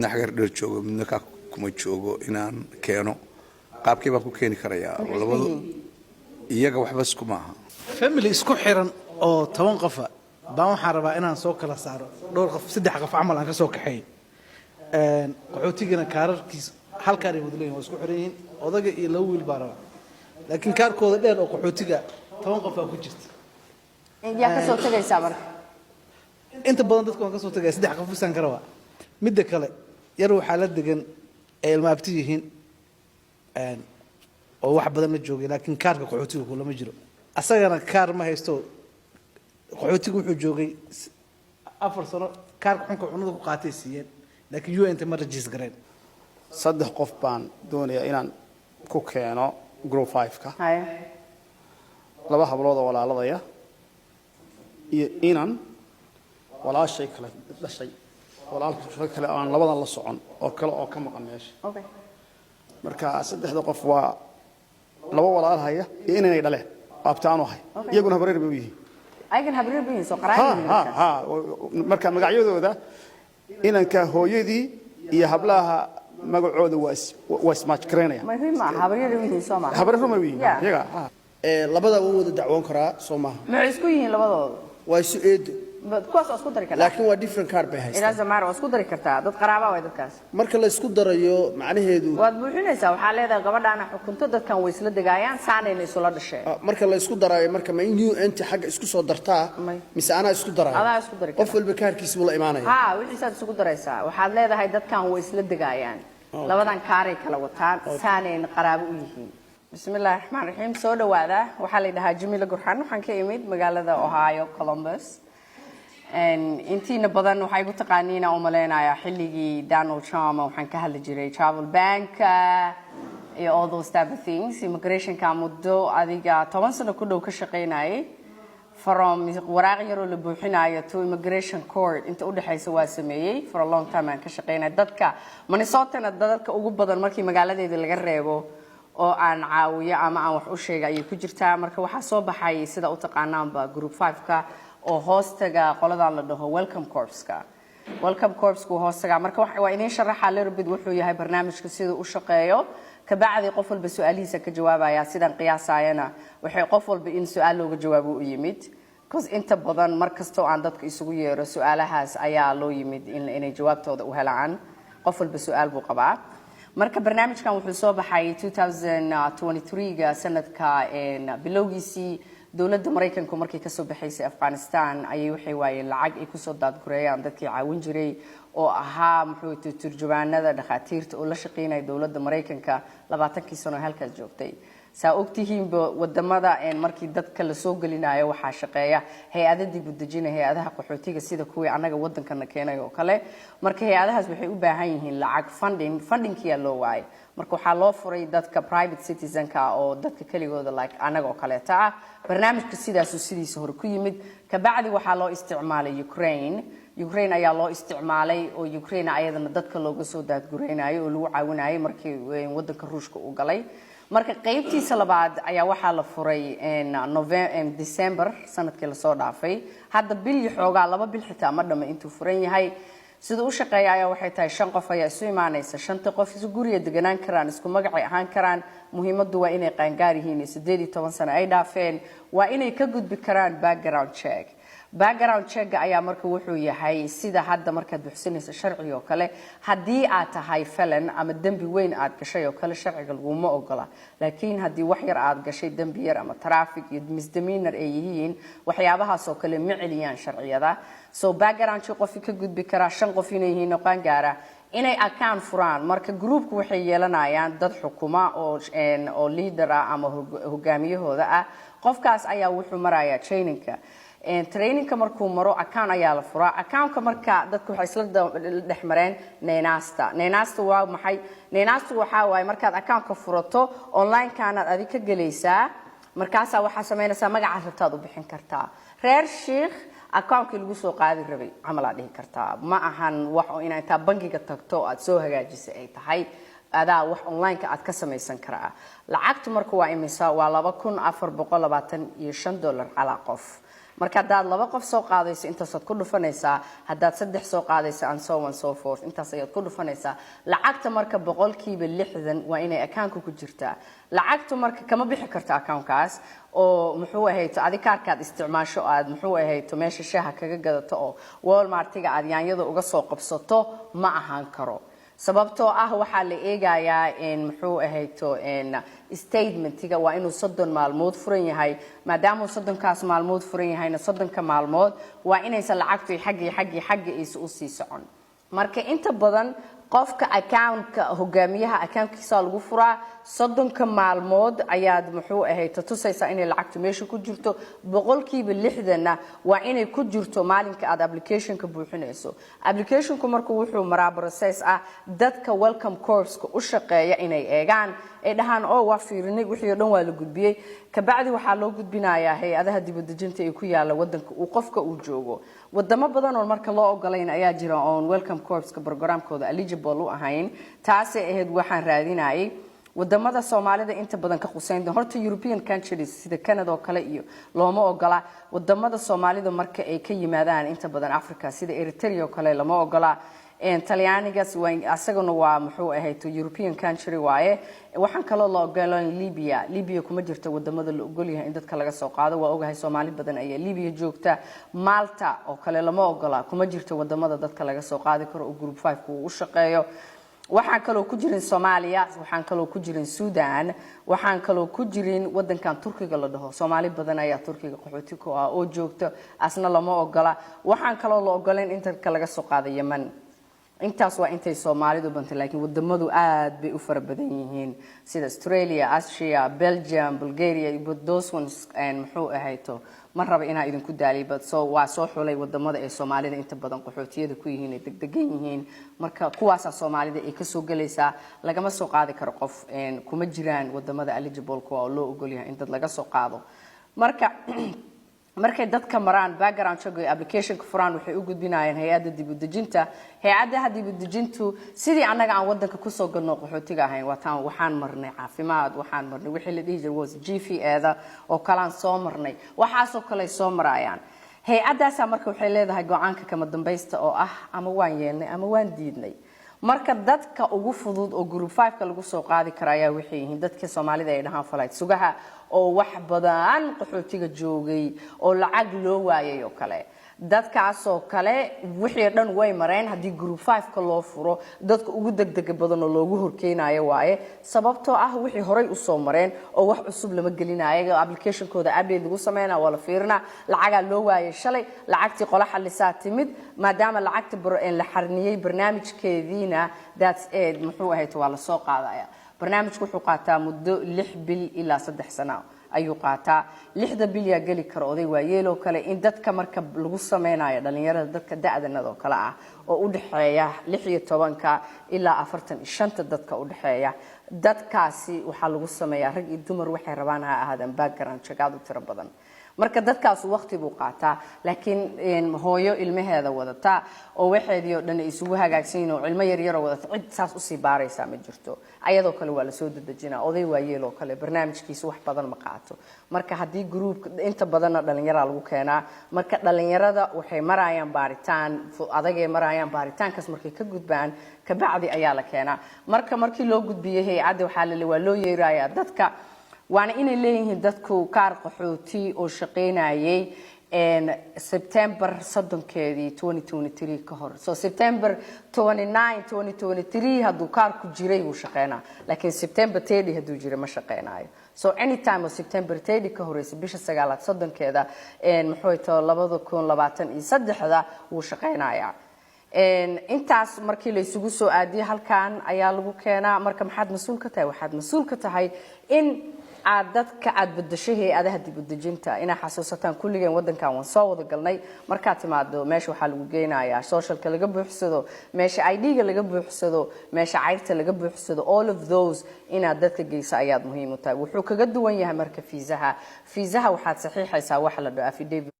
Midna xagar dheer joogo, midna kaa kuma joogo. Inaan keeno qaabkii baan ku keeni karayaa labadu iyaga waxba isku maaha. Family isku xiran oo 10 qofa baan waxaan rabaa inaan soo kala saaro dhowr qof, saddex qof camal aan ka soo kaxeeyo. Qaxootigana kaararkiis halkaan ay wada leeyihin, waa isku xiran yihiin. Odaga iyo laba wiil baa rabaa, laakiin kaarkooda dheer oo qaxootiga 10 qof baa ku jirta. Yaa ka soo tegaysaa marka? Inta badan dadka waan ka soo tegaya, saddex qof bisaan ka rabaa. Midda kale, yar waxaa la degan ay ilma abti yihiin oo wax badan la joogay, laakiin kaarka qaxootiga kulama jiro. Asagana kaar ma haysto. Qaxootiga wuxuu joogay 4 sano. Kaarka xunka cunada ku qaatay siiyeen, laakiin UN ta ma register gareen. Saddex qof baan doonayaa inaan ku keeno group five-ka. Laba hablood oo walaaladaya iyo inan walaashay kale dhashay, walaalka kale aan labadan la socon oo kale oo ka maqan meesha. Marka saddexda qof waa laba walaal haya iyo inanay dhaleen abtaanu ahay. Iyaguna habareer bay u yihiin. Ayagan habareer bay yihiin, soo ha qaraabin. Ha ha, marka magacyadooda inanka hooyadii iyo hablaha magacooda waa is match garaynaya. Muhiim ma aha, habareer u yihiin, soo ma? Habareer ma yihiin. Iyaga ha. Labada waa wada dacwoon karaa, soo maaha? Maxay isku yihiin labadooda? Waa isu eedo. Kuwaas waa isku dari kartaa. Laakiin waa different card bay haystaan. Ilaa zamaar waa isku dari kartaa, dad qaraaba waay dadkaas. Marka la isku darayo, macnaheedu? Waad buuxinaysaa, waxaa leedahay gabadhaana xukunto, dadkan way isla degaayaan, saanayna isula dhasheen. Ah, marka la isku daraayo, marka ma in UN ta xagga isku soo dartaa May. mise anaa isku daraayo? Adaa isku dari Qof karaa. walba kaarkiisa buu la imaanaya. Ha, wixiisaad isugu daraysaa. Waxaad leedahay dadkan way isla degaayaan, labadan kaaray kala wataan, saanayna qaraabo u yihiin. Bismillahi raxmaan raxiim, soo dhawaada. Waxaa la yidhahaa Jamiila Gurxan, waxaan ka imid magaalada Ohio, Columbus. Intiina badan waxay igu taqaaniina u malaynayaa xilligii Donald Trump waxaan ka hadli jiray travel banka iyo all those type of things. Immigrationka muddo adiga 10 sano ku dhow ka shaqaynayay, from waraaq yaroo la buuxinayo to immigration court inta udhexaysa waa sameeyey. For a long time aan ka shaqaynay dadka Minnesotana, dadka ugu badan markii magaaladeeda laga reebo oo aan caawiyo ama aan wax u sheega ayay ku jirtaa. Marka waxaa soo baxay, sida u taqaanaanba, group 5-ka oo hoostaga qoladan la dhaho Welcome Corpska. Welcome Corpsku hoostaga. Marka waa idiin sharaxa little bit wuxuu yahay barnaamijka, siduu u shaqeeyo. Kabacdi qof walba su-aalihiisa ka jawaabaya. Sidaan qiyaasayana, waxay qof walba in su-aal looga jawaabo u yimid, because inta badan mar kastoo aan dadka isugu yeero, su-aalahaas ayaa loo yimid inay jawaabtooda u helaan. Qof walba su-aal buu qabaa. Marka barnaamijkan wuxuu soo baxay 2023ga sanadka bilowgiisii. Dowladda Maraykanku markay kasoo baxaysay Afghanistan ayay waxay waayeen lacag ay kusoo daadgureeyaan dadkii caawin jiray oo ahaa, muxuu, turjubaanada, dhakhaatiirta oo la shaqeynaya dowladda Maraykanka 20kii sano halkaas joogtay. Saa ogtihiinba, wadamada markii dadka lasoo gelinayo waxaa shaqeeya hay-ada dib u dejina, hay-adaha qaxootiga, sida kuwii annaga wadankana keenay oo kale. Marka hay-adahaas waxay u baahan yihiin lacag, funding. Fundingkiyaa loo waayay. Marka waxaa loo furay dadka private citizenka oo dadka keligooda, like annaga oo kaleeta ah. Barnaamijka sidaasuu sidiisa hore ku yimid. Kabacdi waxaa loo isticmaalay Ukraine. Ukraine ayaa loo isticmaalay oo Ukraine ayadana dadka looga soo daadgureynayo oo lagu caawinayay markii wadanka Ruushka uu galay. Marka qaybtiisa labaad ayaa waxaa la furay December sanadkii lasoo dhaafay. Hadda bil iyo xoogaa, 2 bil xitaa ma dhama intuu furan yahay. Sida u shaqeeya ayaa waxay tahay, shan qof ayaa isu imaanaysa. Shanta qof isu guriga deganaan karaan, isku magacay ahaan karaan. Muhiimaddu waa inay qaangaar yihiin iyo 18 sano ay dhaafeen, waa inay ka gudbi karaan background check. Background checka ayaa marka wuxuu yahay sida hadda markaad buxsinayso sharciga oo kale. Haddii aad tahay felon ama dembi weyn aad gashay oo kale, sharciga laguma ogola. Laakiin haddii wax yar aad gashay, dembi yar ama traffic iyo misdemeanor ay yihiin, waxyaabahaas oo kale ma celiyaan sharciyada. So background check qofki ka gudbi karaa, shan qof inay yihiin oo qaangaara, inay account furaan. Marka groupku waxay yeelanayaan dad xukuma oo leader ah ama hogaamiyahooda ah. Qofkaas ayaa wuxuu marayaa trainingka. Trainingka markuu maro, account ayaa la furaa. Accountka marka dadku waxay isla dhex mareen neenaasta. Neenaasta waa maxay? Neenaastu waxaa waaye markaad accountka furato, online-kaanaad adig ka gelaysaa. Markaasaa waxaa samaynaysaa magacaad rabtaad u bixin kartaa. Reer Shiikh accountkii lagu soo qaadi rabay camal aad dhihi kartaa. Ma ahan wax oo inaa intaa bangiga tagto aad soo hagaajisay ay tahay. Adaa wax online-ka aad ka samaysan karaa. Lacagtu marka waa imisa? Waa $2,425 calaa qof. Marka haddaad laba qof soo qaadayso, intaasaad ku dhufanaysaa. Haddaad saddex soo qaadayso, and so on, so forth, intaas ayaad ku dhufanaysaa lacagta. Marka 60% waa inay accountka ku jirtaa lacagtu. Marka kama bixi karto accountkaas oo, muxuu ahayto, adi kaarkaad isticmaasho, aad, muxuu ahayto, meesha shaaha kaga gadato oo Walmartiga aad yaanyada uga soo qabsato ma ahaan karo, sababtoo ah waxaa la eegayaa in, muxuu ahayto, statementiga waa inuu 30 maalmood furan yahay. Maadaama uu 30kaas maalmood furan yahayna, 30ka maalmood waa inaysan lacagtu xagga xagga xagga aysa usii socon. Marka inta badan qofka accountka, hogaamiyaha accountkiisa lagu furaa. 30ka maalmood ayaad, muxuu ahayd, tusaysaa inay lacagtu meesha ku jirto. 60%-na waa inay ku jirto maalinka aad applicationka buuxinayso. Applicationku marku wuxuu maraa process ah dadka Welcome Corpska u shaqeeya inay eegaan, ay dhahaan, "Oo waa fiirinay, wixii oo dhan waa la gudbiyey." Kabacdi waxaa loo gudbinayaa hay-adaha dibudejinta ee ku yaala wadanka uu qofka uu joogo. Wadamo badan oo marka loo ogolayn ayaa jira oon Welcome Corpska programkooda eligible u ahayn. Taasay ahayd waxaan raadinayay wadamada Soomaalida inta badan ka quseyn. Horta European countries sida Canada oo kale iyo looma ogola. Wadamada Soomaalida marka ay ka yimaadaan inta badan Africa, sida Eritrea oo kale, lama ogola. Talyaanigas asaguna waa, muxuu ahayd, European country waaye. Waxaan kaloo la ogolan Libya. Libya kuma jirto wadamada la ogolyahay in dadka laga soo qaado. Waa ogahay, Soomaali badan ayaa Libya joogta. Malta oo kale lama ogola, kuma jirto wadamada dadka laga soo qaadi karo oo Group 5 uu u shaqeeyo. Waxaan kaloo ku jirin Soomaaliya, waxaan kaloo ku jirin Sudan, waxaan kaloo ku jirin wadankan Turkiga la dhaho. Soomaali badan ayaa Turkiga qaxooti ku ah oo joogta, asna lama ogola. Waxaan kaloo la ogolayn in dadka laga soo qaado Yemen. Intaas waa intay Soomaalidu bantay, laakiin wadamadu aad bay u fara badan yihiin, sida Australia, Austria, Belgium, Bulgaria, but those ones, muxuu ahayto, ma raba inaa idinku daaliy, but so waa soo xulay wadamada ay Soomaalida inta badan qaxootiyada ku yihiin, ay degdegan yihiin. Marka kuwaasaa Soomaalida ay kasoo gelaysaa. Lagama soo qaadi karo qof kuma jiraan wadamada eligible kuwa oo loo ogolyahay in dad laga soo qaado. Marka markay dadka maraan background check ay applicationka furaan, waxay u gudbinayaan hay-adda dib u dejinta. Hay-adaha dib u dejintu, sidii annaga aan wadanka kusoo galno qaxootiga ahayn, waataan waxaan marnay caafimaad, waxaan marnay wixii la dhihi jiray was GV eeda oo kalaan soo marnay, waxaasoo kale soo marayaan. Hay-addaasaa marka waxay leedahay go-aanka kama dambaysta oo ah ama waan yeelnay ama waan diidnay. Marka dadka ugu fudud oo Group 5ka lagu soo qaadi kara ayaa waxay yihiin dadka Soomaalida ay dhahaan flight sugaha, oo wax badan qaxootiga joogay oo lacag loo waayay oo kale. Dadkaasoo kale wixii o dhan way mareen. Haddii Group 5ka loo furo, dadka ugu degdega badan oo loogu horkeenayo waaye, sababtoo ah wixii horay usoo mareen oo wax cusub lama gelinayo. Applicationkooda update lagu sameynaa, waa la fiirinaa. Lacagaa loo waayay shalay, lacagtii qola xalisaa timid. Maadaama lacagta la xarniyey barnaamijkeediina, that's it, muxuu ahayd, waa lasoo qaadaya. Barnaamijku wuxuu qaataa muddo 6 bil ilaa 3 sano ayuu qaataa. 6da bil yaa geli kara? Oday waayeeloo kale. In dadka marka lagu sameynayo dhalinyarada, dadka da-danadoo kale ah oo u dhexeeya 16ka ilaa 45-ta, dadka u dhexeeya dadkaasi waxaa lagu sameeyaa, rag iyo dumar waxay rabaan ha ahaadaan, background check aad u tiro badan. Marka dadkaas waqti buu qaataa, laakiin hooyo ilmaheeda wadata oo waxeedii oo dhan ay isugu hagaagsan yihiin oo ilmo yaryaroo wadata, cid saas usii baaraysaa ma jirto. Ayadoo kale waa lasoo dedejinaa. Oday waayeel oo kale barnaamijkiisa wax badan ma qaato. Marka haddii groupka inta badanna dhalinyaraa lagu keenaa. Marka dhalinyarada waxay marayaan baaritaan adagay marayaan. Baaritaankaas markay ka gudbaan kabacdi ayaa la keenaa. Marka markii loo gudbiyey hay-adda, waxaa la waa loo yeerayaa dadka, waana inay leeyihiin dadku kaar qaxooti oo shaqaynayay September 30keedii 2023 ka hor. So September 29 2023 hadduu kaarku jiray, wuu shaqeynaa, laakiin September 30 hadduu jiray, ma shaqeynayo. So anytime oo September 30 ka horeysa, bisha sagaalaad 30keeda, muxuu tao, 2023-da, wuu shaqeynayaa. Intaas markii la isugu soo aadiyo, halkan ayaa lagu keenaa. Marka maxaad mas-uul ka tahay? Waxaad mas-uul ka tahay in aad dadka aad bedasho hay-adaha dibudejinta. Inaa xasuusataan, kulligeen wadankan waan soo wada galnay. Markaad timaado meesha, waxaa lagu geynayaa socialka laga buuxsado, meesha ID-ga laga buuxsado, meesha cayrta laga buuxsado. All of those inaad dadka geyso ayaad muhiim u tahay. Wuxuu kaga duwan yahay marka fiisaha, fiisaha waxaad saxiixaysaa waxa la dhaho affidavit.